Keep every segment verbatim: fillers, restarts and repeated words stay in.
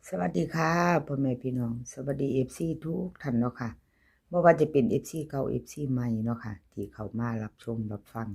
สวัสดีค่ะ พ่อแม่พี่น้อง สวัสดี เอฟซี ทุกท่านเนาะค่ะ บ่ว่าจะเป็น เอฟซี เก่า เอฟซี ใหม่เนาะค่ะ ที่เข้ามารับชมรับฟัง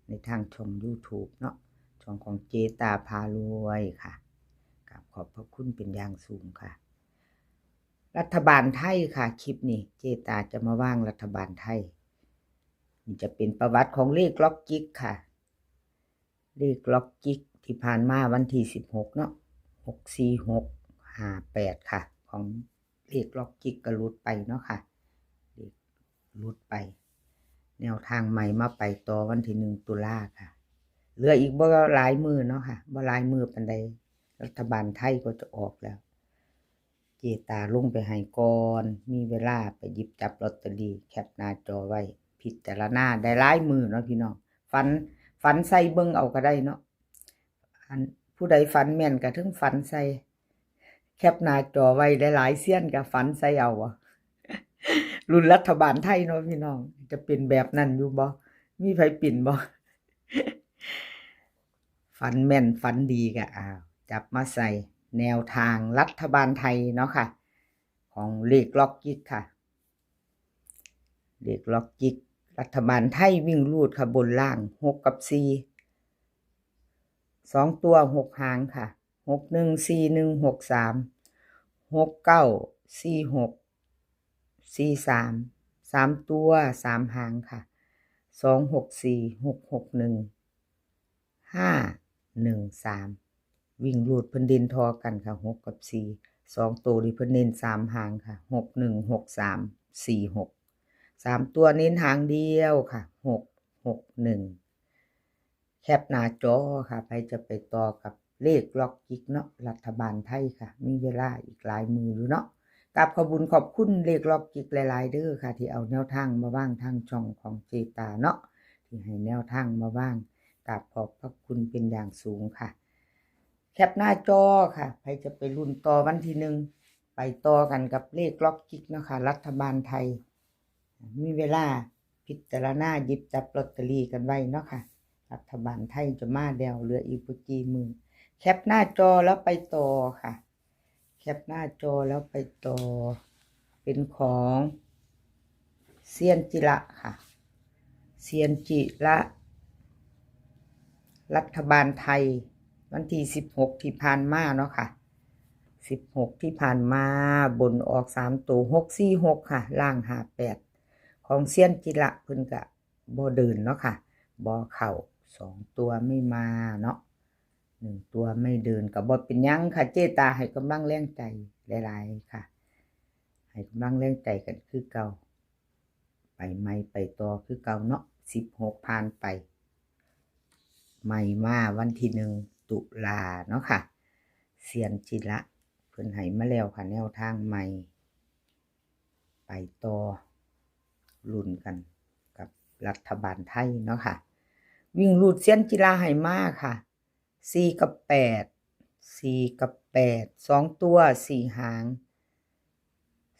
ในทางช่อง YouTube เนาะ ช่องของเจตาพารวยค่ะ กราบขอบพระคุณเป็นอย่างสูงค่ะ รัฐบาลไทยค่ะ คลิปนี้เจตาจะมาว่างรัฐบาลไทย นี่จะเป็นประวัติของเลขล็อกจิกค่ะ เลขล็อกจิกที่ผ่านมาวันที่สิบหกเนาะ หกสี่หก ห้าแปด ค่ะ ของเลขล็อกจิกก็หลุดไปเนาะค่ะ เลขหลุดไป แนวทางใหม่มาไปต่อวันที่หนึ่งตุลาค่ะ เหลืออีกบ่หลายมื้อเนาะค่ะ บ่หลายมื้อปานใด รัฐบาลไทยก็จะออกแล้ว เจตาลงไปให้ก่อน มีเวลาไปหยิบจับลอตเตอรี่ แคปหน้าจอไว้ พิจารณาได้หลายมื้อเนาะพี่น้อง ฝัน ฝันใส่เบิ่งเอาก็ได้เนาะ อัน ผู้ใดฝันแม่นก็เทิงฝันใส่ แคปหน้าจอไว้ หลายๆเซียนก็ฝันใส่เอาบ่ รุ่นรัฐบาลไทยเนาะพี่น้อง จะเป็นแบบนั้นอยู่บ่ มีไผเป็นบ่ ฝันแม่นฝันดีก็ อ้าว จับมาใส่แนวทางรัฐบาลไทยเนาะค่ะ ของเลขล็อกจิกค่ะ เลขล็อกจิก รัฐบาลไทยวิ่งรูดค่ะ บนล่าง หกกับสี่ สองตัว หกหางค่ะ หกหนึ่ง สี่หนึ่ง หกสาม หกเก้า สี่หก สี่สาม สามตัว สามหางค่ะ สองหกสี่ หกหกหนึ่ง ห้าหนึ่งสาม วิ่งรูดเพิ่นเด่นทอกันค่ะ หกกับสี่ สองตัวนี่เพิ่นเน้นสามหางค่ะ หกหนึ่ง หกสาม สี่หก สามตัวเน้นหางเดียวค่ะ หกหกหนึ่ง แคปหน้าจอค่ะ ไผจะไปต่อกับเลขล็อกจิกเนาะ รัฐบาลไทยค่ะ มีเวลาอีกหลายมื้ออยู่เนาะ กราบขอบบุญขอบคุณเลขล็อกจิกหลายๆเด้อค่ะ ที่เอาแนวทางมาว่างทางช่องของเจตาเนาะ ที่ให้แนวทางมาว่าง กราบขอบพระคุณเป็นอย่างสูงค่ะ แคปหน้าจอค่ะ ไผจะไปลุ้นต่อวันที่หนึ่ง ไปต่อกันกับเลขล็อกจิกเนาะค่ะ รัฐบาลไทย มีเวลาพิจารณาหยิบจับลอตเตอรี่กันไว้เนาะค่ะ รัฐบาลไทยจะมาแล้ว เหลืออีกบ่กี่มื้อ แคปหน้าจอแล้วไปต่อค่ะ แคปหน้าจอแล้วไปต่อ เป็นของเซียนจิระค่ะ เซียนจิระ รัฐบาลไทย วันที่สิบหกที่ผ่านมาเนาะค่ะ สิบหกที่ผ่านมา บนออกสามตัว หกสี่หกค่ะ ล่างห้าแปด ของเซียนจิระเพิ่นก็บ่เดินเนาะค่ะ บ่เข้า สองตัวไม่มาเนาะ หนึ่งตัวไม่เดินก็บ่เป็นหยังค่ะ เจตาให้กำลังแรงใจหลายๆค่ะ ให้กำลังแรงใจกันคือเก่า ไปใหม่ไปต่อคือเก่าเนาะ สิบหกผ่านไป ใหม่มาวันที่หนึ่งตุลาเนาะค่ะ เซียนจิระเพิ่นให้มาแล้วค่ะ แนวทางใหม่ ไปต่อลุ้นกันกับรัฐบาลไทยเนาะค่ะ วิ่งรูดเซียนจิระให้มาค่ะ สี่กับแปด สี่กับแปด สองตัว สี่หาง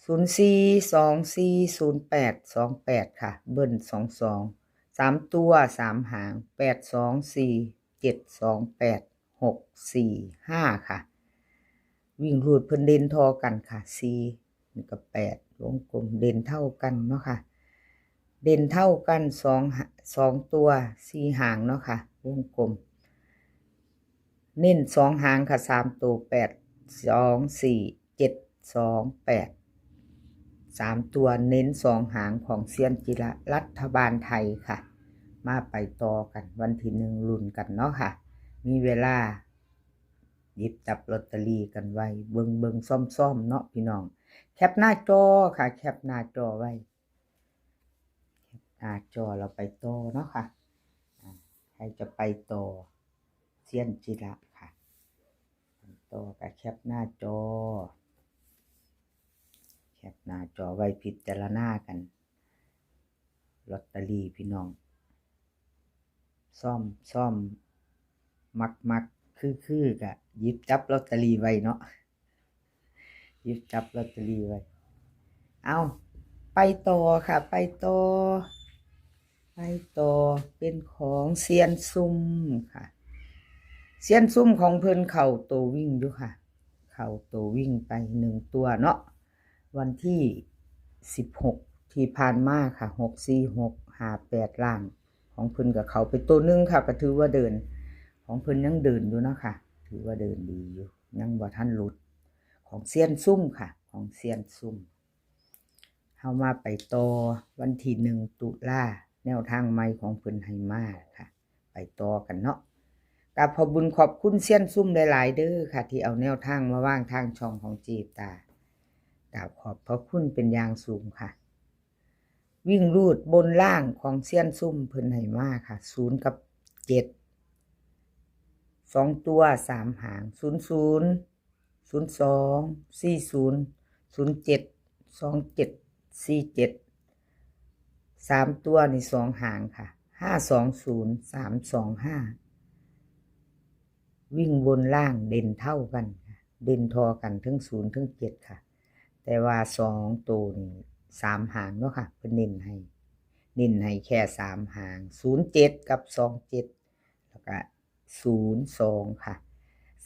ศูนย์สี่ สองสี่ ศูนย์แปด สองแปดค่ะ เบิ้ล สองสอง สามตัว สามหาง แปดสองสี่ เจ็ดสองแปด หกสี่ห้าค่ะ วิ่งรูดเพิ่นเด่นทอกันค่ะ สี่ นี่ก็แปด วงกลมเด่นเท่ากันเนาะค่ะ เด่นเท่ากันสองหะ สองตัว สี่หางเนาะค่ะ วงกลม เน้นสองหางค่ะ สามตัว แปดสองสี่ เจ็ดสองแปด สามตัวเน้นสองหางของเซียนจิระ รัฐบาลไทยค่ะ มาไปต่อกันวันที่หนึ่งลุ้นกันเนาะค่ะ มีเวลาหยิบจับลอตเตอรี่กันไว้ เบิ่งๆซ่อมๆเนาะพี่น้อง แคปหน้าจอค่ะ แคปหน้าจอไว้ แคปหน้าจอแล้วไปต่อเนาะค่ะ อ่า ใครจะไปต่อ เซียนจิระค่ะ ไปต่อกับแคปหน้าจอ แคปหน้าจอไว้พิจารณากัน ลอตเตอรี่พี่น้อง ซ่อม ซ่อม มัก มัก คือ คือ กะหยิบจับลอตเตอรี่ไว้เนาะ หยิบจับลอตเตอรี่ไว้ เอา ไปต่อค่ะ ไปต่อ ไปต่อ เป็นของเซียนซุ่มค่ะ เซียนซุ่มของเพิ่นเข้าตัววิ่งอยู่ค่ะ เข เข้าตัววิ่งไปหนึ่งตัวเนาะ วันที่สิบหกที่ผ่านมาค่ะ หกสี่หก ห้าแปด ล่าง ของเพิ่นก็เข้าไปตัวหนึ่งค่ะ ก็ถือว่าเดิน ของเพิ่นยังเดินอยู่เนาะค่ะ ถือว่าเดินดีอยู่ ยังบ่ทันหลุด ของเซียนซุ่มค่ะ ของเซียนซุ่ม เฮามาไปต่อวันที่หนึ่งตุลา แนวทางใหม่ของเพิ่นให้มาค่ะ ไปต่อกันเนาะ กราบขอบบุญขอบคุณเซียนซุ่มหลายๆเด้อค่ะ ที่เอาแนวทางมาวางทางช่องของเจตา กราบขอบพระคุณเป็นอย่างสูงค่ะ วิ่งรูดบนล่างของเซียนซุ่มเพิ่นให้มาค่ะ ศูนย์กับเจ็ด สองตัวสามหาง ศูนย์ศูนย์ ศูนย์สอง สี่ศูนย์ ศูนย์เจ็ด สองเจ็ด สี่เจ็ด สามตัวนี่สองหางค่ะ ห้าสองศูนย์ สามสองห้า วิ่งบนล่างเด่นเท่ากันค่ะ เด่นทอกันทั้งศูนย์ทั้งเจ็ดค่ะ แต่ว่าสองตัวนี่สามหางเนาะค่ะ เพิ่นเน้นให้ เน้นให้แค่สามหาง ศูนย์เจ็ด กับ สองเจ็ด แล้วก็ ศูนย์สองค่ะ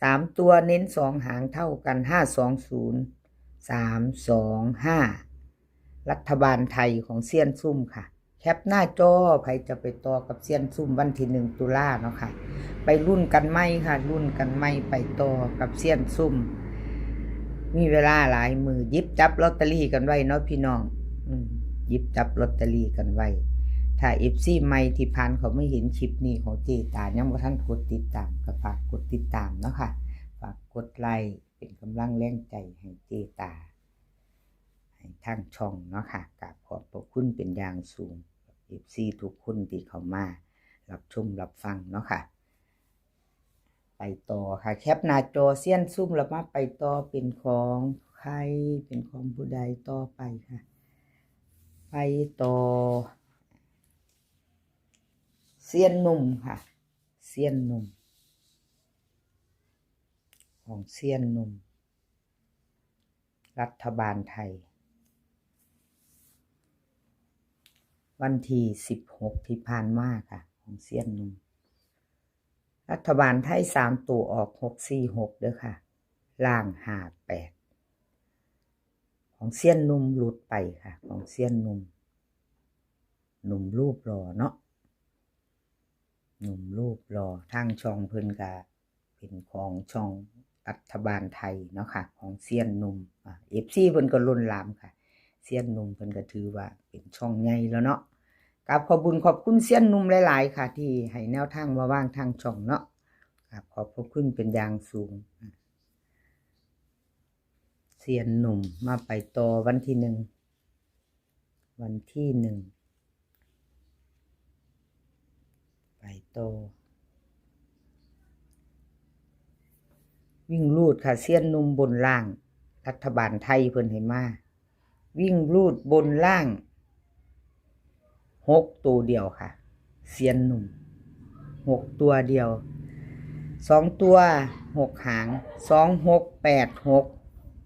สามตัวเน้นสองหางเท่ากัน ห้าสองศูนย์ สามสองห้า รัฐบาลไทยของเซียนซุ่มค่ะ แคปหน้าจอ ไผจะไปต่อกับเซียนซุ่มวันที่หนึ่งตุลาเนาะค่ะ ไปลุ้นกันใหม่ค่ะ ลุ้นกันใหม่ ไปต่อกับเซียนซุ่ม มีเวลาหลายมื้อ หยิบจับลอตเตอรี่กันไว้เนาะพี่น้อง อืม หยิบจับลอตเตอรี่กันไว้ ถ้าเอฟซีใหม่ที่ผ่านเขาไม่เห็นคลิปนี้ของเจตา ยังบ่ทันกดติดตาม ก็ฝากกดติดตามเนาะค่ะ ฝากกดไลค์เป็นกำลังแรงใจให้เจตา ให้ทางช่องเนาะค่ะ กราบขอบพระคุณเป็นอย่างสูง เอฟซีทุกคนที่เข้ามารับชมรับฟังเนาะค่ะ ไปต่อค่ะ แคปหน้าจอเซียนซุ่มแล้วมาไปต่อเป็นของใคร เป็นของผู้ใดต่อไปค่ะ ไปต่อ เซียนหนุ่มค่ะ เซียนหนุ่ม ของเซียนหนุ่ม รัฐบาลไทย วันที่สิบหกที่ผ่านมาค่ะ ของเซียนหนุ่ม รัฐบาลไทยสามตัวออกหกสี่หกเด้อค่ะ ล่างห้าแปด ของเซียนหนุ่มหลุดไปค่ะ ของเซียนหนุ่ม หนุ่มรูปหล่อเนาะ หนุ่มรูปหล่อ ทางช่องเพิ่นก็เป็นของช่องรัฐบาลไทยเนาะค่ะ ของเซียนหนุ่ม อ่า เอฟซีเพิ่นก็ล้นหลามค่ะ เซียนหนุ่มเพิ่นก็ถือว่าเป็นช่องใหญ่แล้วเนาะ กราบขอบบุญขอบคุณเซียนหนุ่มหลายๆค่ะ ที่ให้แนวทางมาวางทางช่องเนาะ กราบขอบพระคุณเป็นอย่างสูง เซียนหนุ่มมาไปต่อวันที่หนึ่ง วันที่หนึ่ง ไปต่อ วิ่งรูดค่ะ เซียนหนุ่มบนล่าง รัฐบาลไทยเพิ่นให้มา วิ่งรูดบนล่าง หกตัวเดียวค่ะ เซียนหนุ่ม หกตัวเดียว สองตัว หกหาง สองหกแปดหก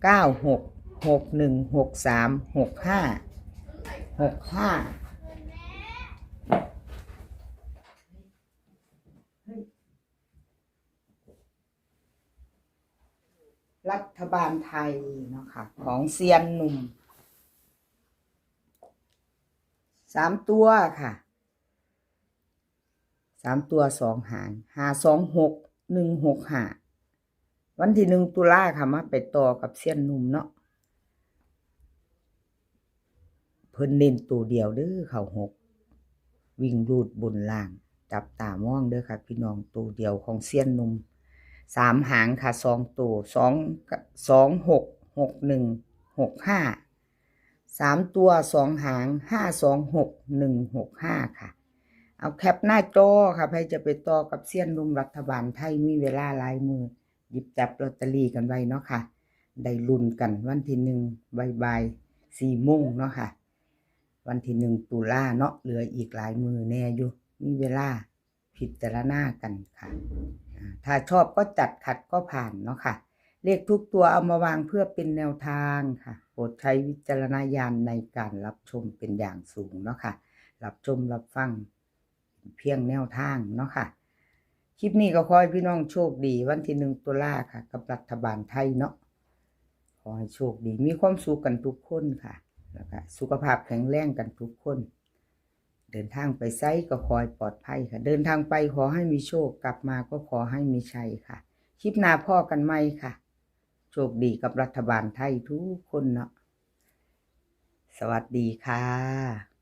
เก้าหก หกหนึ่ง หกสาม หกห้า หกห้า รัฐบาลไทยเนาะค่ะ ของเซียนหนุ่ม สามตัวค่ะ สามตัวสองหาง ห้าสองหก หนึ่งหกห้า วันที่หนึ่งตุลาค่ะ มาไปต่อกับเซียนหนุ่มเนาะ เพิ่นเน้นตัวเดียวเด้อ เข้าหก วิ่งรูดบนล่าง จับตามองเด้อค่ะพี่น้อง ตัวเดียวของเซียนหนุ่ม สามหางค่ะ สองตัว สอง สองหก หกหนึ่ง หกห้า สามตัวสองหาง ห้าสองหก หนึ่งหกห้า ค่ะ เอาแคปหน้าจอค่ะ ใครจะไปต่อกับเซียนหนุ่มรัฐบาลไทย มีเวลาหลายมื้อ หยิบจับลอตเตอรี่กันไว้เนาะค่ะ ได้ลุ้นกันวันที่หนึ่ง บ่ายๆ สี่โมงเนาะค่ะ วันที่หนึ่งตุลาเนาะ เหลืออีกหลายมื้อแน่อยู่ มีเวลาพิจารณากันค่ะ อ่า ถ้าชอบก็จัด ขัดก็ผ่านเนาะค่ะ เลขทุกตัวเอามาวางเพื่อเป็นแนวทางค่ะ โปรดใช้วิจารณญาณในการรับชมเป็นอย่างสูงเนาะค่ะ รับชมรับฟังเพียงแนวทางเนาะค่ะ คลิปนี้ก็ขอให้พี่น้องโชคดีวันที่หนึ่งตุลาค่ะ กับรัฐบาลไทยเนาะ อให้โชคดี มีความสุขกันทุกคนค่ะ แล้วก็สุขภาพแข็งแรงกันทุกคน เดินทางไปไสก็ขอให้ปลอดภัยค่ะ เดินทางไปขอให้มีโชค กลับมาก็ขอให้มีชัยค่ะ คลิปหน้าพ้อกันใหม่ค่ะ โชคดีกับรัฐบาลไทยทุกคนเนาะ สวัสดีค่ะ